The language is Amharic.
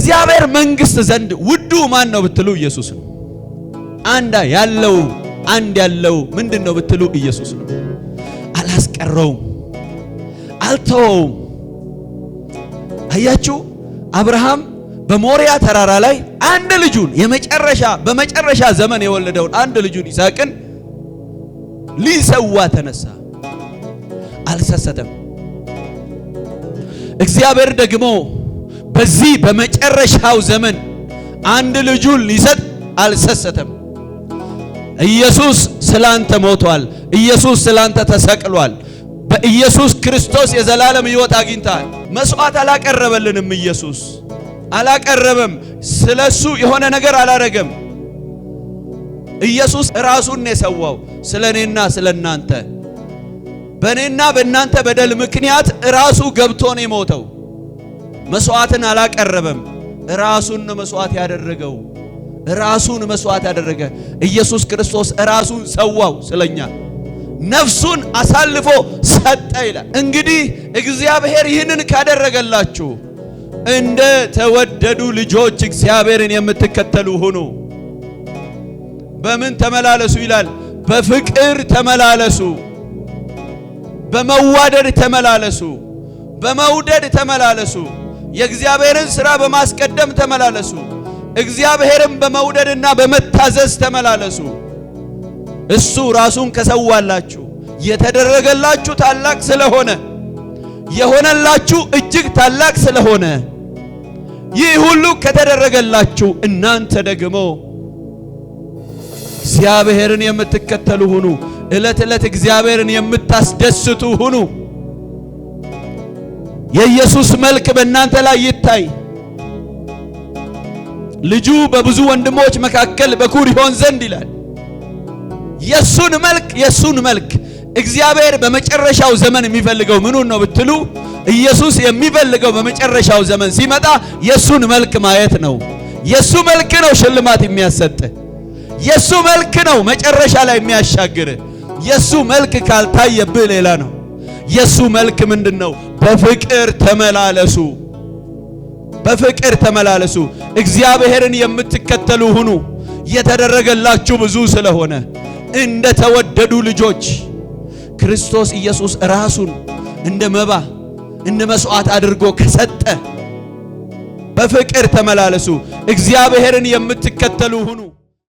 በእግዚአብሔር መንግሥት ዘንድ ውዱ ማን ነው ብትሉ ኢየሱስ ነው። አንድ ያለው አንድ ያለው ምንድን ነው ብትሉ ኢየሱስ ነው። አላስቀረውም፣ አልተወውም። አያችሁ፣ አብርሃም በሞሪያ ተራራ ላይ አንድ ልጁን የመጨረሻ በመጨረሻ ዘመን የወለደውን አንድ ልጁን ይስሐቅን ሊሰዋ ተነሳ። አልሰሰተም። እግዚአብሔር ደግሞ በዚህ በመጨረሻው ዘመን አንድ ልጁን ሊሰጥ አልሰሰተም። ኢየሱስ ስላንተ ሞቷል። ኢየሱስ ስላንተ ተሰቅሏል። በኢየሱስ ክርስቶስ የዘላለም ሕይወት አግኝተሃል። መስዋዕት አላቀረበልንም። ኢየሱስ አላቀረበም። ስለሱ የሆነ ነገር አላረገም። ኢየሱስ ራሱን ነው የሰዋው ስለ እኔና ስለ እናንተ። በእኔና በእናንተ በደል ምክንያት ራሱ ገብቶ ነው የሞተው። መስዋዕትን አላቀረበም። ራሱን ነው መስዋዕት ያደረገው። ራሱን መስዋዕት ያደረገ ኢየሱስ ክርስቶስ ራሱን ሰዋው ስለኛ፣ ነፍሱን አሳልፎ ሰጠ ይላል። እንግዲህ እግዚአብሔር ይህንን ካደረገላችሁ እንደ ተወደዱ ልጆች እግዚአብሔርን የምትከተሉ ሁኑ። በምን ተመላለሱ ይላል? በፍቅር ተመላለሱ፣ በመዋደድ ተመላለሱ፣ በመውደድ ተመላለሱ፣ የእግዚአብሔርን ሥራ በማስቀደም ተመላለሱ፣ እግዚአብሔርን በመውደድና በመታዘዝ ተመላለሱ። እሱ ራሱን ከሰዋላችሁ የተደረገላችሁ ታላቅ ስለሆነ፣ የሆነላችሁ እጅግ ታላቅ ስለሆነ፣ ይህ ሁሉ ከተደረገላችሁ እናንተ ደግሞ እግዚአብሔርን የምትከተሉ ሁኑ። ዕለት ዕለት እግዚአብሔርን የምታስደስቱ ሁኑ። የኢየሱስ መልክ በእናንተ ላይ ይታይ። ልጁ በብዙ ወንድሞች መካከል በኩር ይሆን ዘንድ ይላል። የሱን መልክ፣ የሱን መልክ። እግዚአብሔር በመጨረሻው ዘመን የሚፈልገው ምኑን ነው ብትሉ፣ ኢየሱስ የሚፈልገው በመጨረሻው ዘመን ሲመጣ የሱን መልክ ማየት ነው። የሱ መልክ ነው ሽልማት የሚያሰጥ። የሱ መልክ ነው መጨረሻ ላይ የሚያሻግር። የሱ መልክ ካልታየብህ ሌላ ነው። የሱ መልክ ምንድን ነው? በፍቅር ተመላለሱ። በፍቅር ተመላለሱ። እግዚአብሔርን የምትከተሉ ሁኑ። የተደረገላችሁ ብዙ ስለሆነ እንደ ተወደዱ ልጆች፣ ክርስቶስ ኢየሱስ ራሱን እንደ መባ፣ እንደ መስዋዕት አድርጎ ከሰጠ፣ በፍቅር ተመላለሱ። እግዚአብሔርን የምትከተሉ ሁኑ።